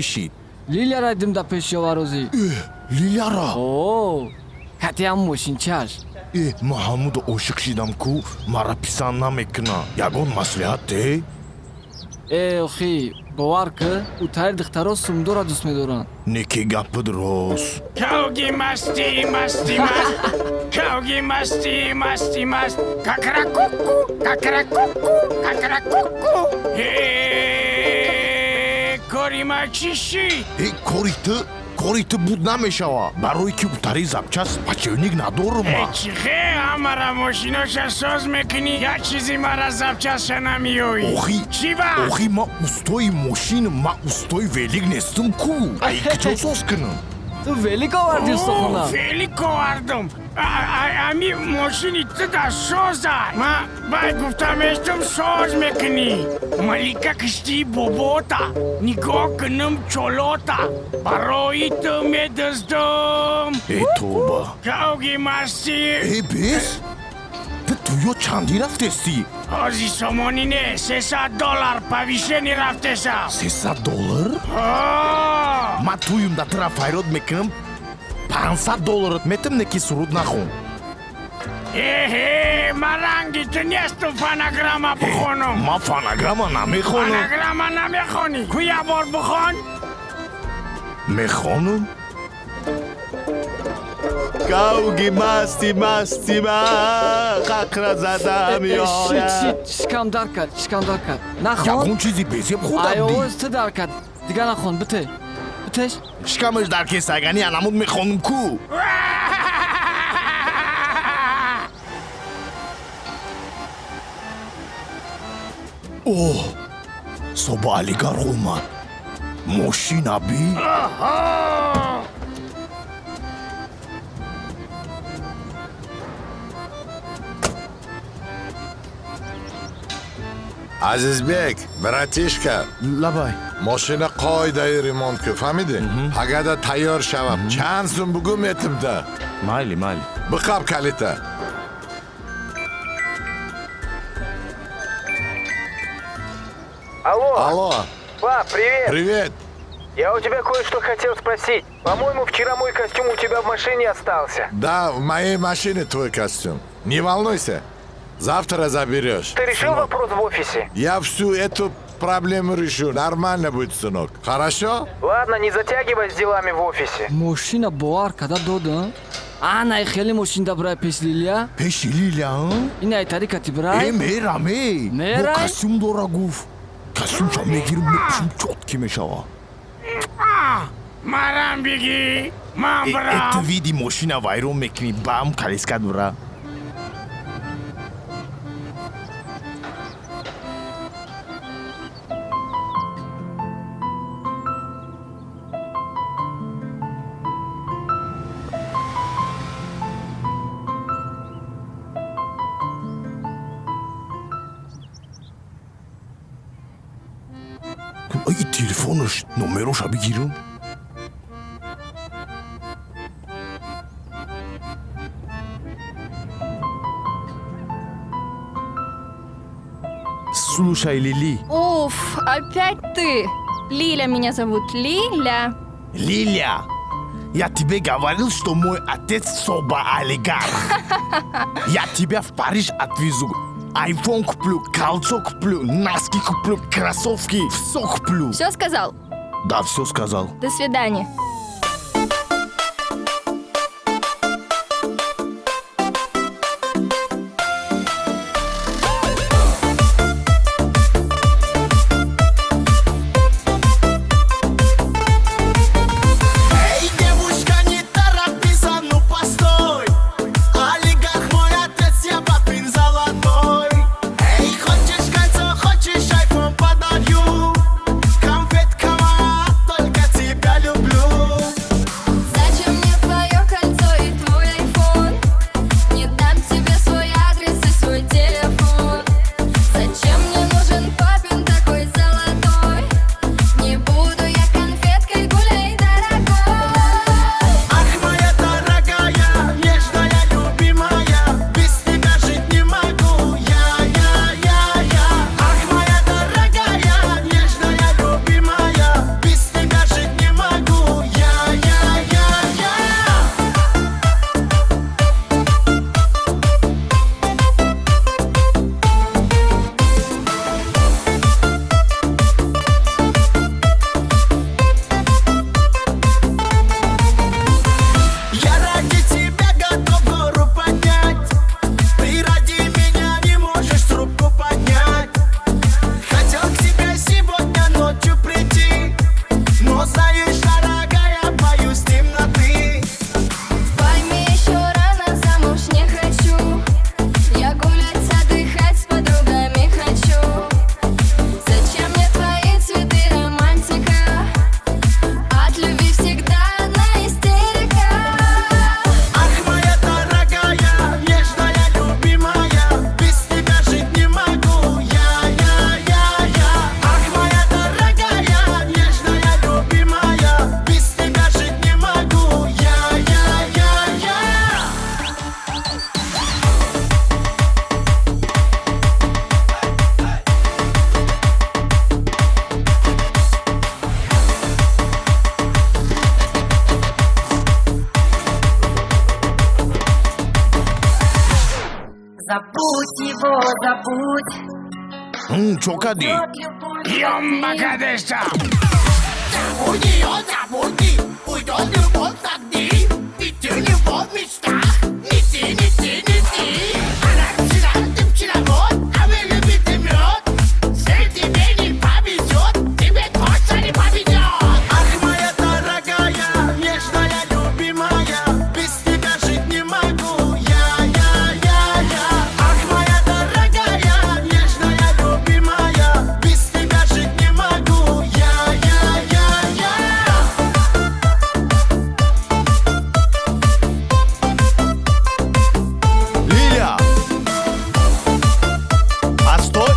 Шид. Лиляра дидим да пеши оварозӣ. Лиляра? О, катиам мошинчаш. Э, ман ҳамуда ошиқ шидам ку, мара писанд намекуна. Ягон маслиҳат те? Э, охи, бовар кӣ, ӯ тари духтаро сумдора дӯст медоранд. Неки гапид рост. Кауги масти, масти, маст. Кауги масти, масти, маст. Какракуку, какракуку, какракуку. Э, кори ма чӣ шид? Э, кори ту, кори ту буд намешава, барои ки утари запчасть подшипник надорум ма. Э, чӣ хе, ҳамара мошиноша соз мекунӣ, як чизи мара запчасть ша намеёӣ. Охи. Чӣ ба? Охи, ма устои мошин, ма устои велик нестам ку, ай киҷо соз кунам? Ту велик овардӣ устохона? Велик овардум. Ами мошини ту да соза. Ма бай гуфта мештум, соз мекунӣ. Малика киштии бобота, нигоҳ кунам чолота, барои ту медуздум. Э, тоба. Кауги масти. Э, бес, ту туё чандӣ рафтестӣ? Ҳози сомонӣ не, 300 доллар повышение рафтеса. 300 доллар? Ман туюм да тура файрод мекунам, 500 долларат метам, не ки суруд нахон. Эҳе, ман ранги ту нестум, фонограмма бихонам. Ман фонограмма намехонам. Фонограмма намехонӣ? Ку, як бор бихон. Мехонам. Кауги масти, масти, ма қақра зада меояд. Шикам дар кард, шикам дар кард, нахон. Ягон чизи безеб Ай. хӯрдам. Овоз ту дар кард, дигар нахон, бите, битеш. Шикамаш дар кесагани анамуд мехонам ку. Оҳ, соба алигарх омад, мошина би. Оҳо! Азизбек, братишка. Лабай. Мошина қоидаи ремонт кун, фаҳмидӣ? Пагада тайёр шавам. Чанд сум бугӯ, метимда. Майли, майли. Биқаб калита. Алло. Алло. Пап, привет. Привет. Я у тебя кое-что хотел спросить. По-моему, вчера мой костюм у тебя в машине остался. Да, в моей машине твой костюм. Не волнуйся, завтра заберешь. Ты решил вопрос в офисе? Я всю эту проблему решу, нормально будет, сынок, хорошо? Ладно, не затягивай с делами в офисе. Мошина бовар када додам, анай хеле мошин да брай пеш Лилия. Пеши Лилия? Ин айтари кати Э. брай. Мерам, э. Мерай? Бо костюм дора гуфт, костюмша мегирим, мепӯшим, чёткий мешава. Марам бигӣ, ман Э, ту бирам. види мошина вайрон мекунӣ, бам калискат бура. Ай, телефонаш, номероша бигирам. Слушай, Лили. Уф, опять ты. Лиля меня зовут, Лиля. Лиля, я тебе говорил, что мой отец соба олигарх. Я тебя в Париж отвезу. Айфон куплю, кольцо куплю, носки куплю, кроссовки, все куплю. Все сказал? Да, все сказал. До свидания. Эй, девушка, не торопись, а ну постой. Олигарх мой отец, я папин золотой. Эй, хочешь кольцо, хочешь айфон подарю. Конфетка моя, только тебя люблю. Забудь его, забудь. Чо кадӣ? Ём бакадеста. Забудь её, забудь, уйдет любовь с огни. И ты любовь в мечтах, не ты, не ты, не ты. Она пчела, ты пчеловод, а вы любите мед. Цель тебе не повезет, тебе точно не повезет. Ах, моя дорогая, нежная, любимая, без тебя жить не могу. Я. Ах, моя дорогая, нежная, любимая, без тебя жить не могу. Я. Лиля! Постой!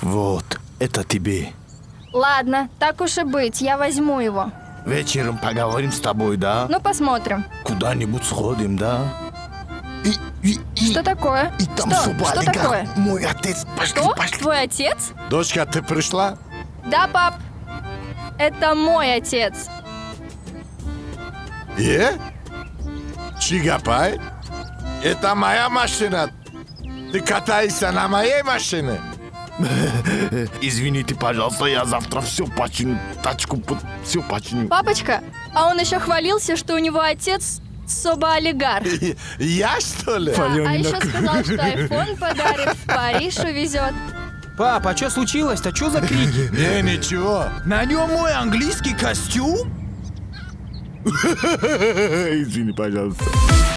Вот, это тебе. Ладно, так уж и быть, я возьму его. Вечером поговорим с тобой, да? Ну, посмотрим. Куда-нибудь сходим, да? Что такое? И там Что? Соба Что олигарх, такое? мой отец. Пошли, Что? пошли. Твой отец? Дочка, ты пришла? Да, пап. Это мой отец. Е? Чӣ гапай? Это моя машина. Ты катаешься на моей машине? Извините, пожалуйста, я завтра все починю. Тачку все починю. Папочка, а он еще хвалился, что у него отец соба-олигарх. Я, что ли? Да, а еще сказал, что айфон подарит, в Париж увезет. Пап, а что случилось-то? Что за крики? Не, ничего. На нем мой английский костюм? Извини, пожалуйста.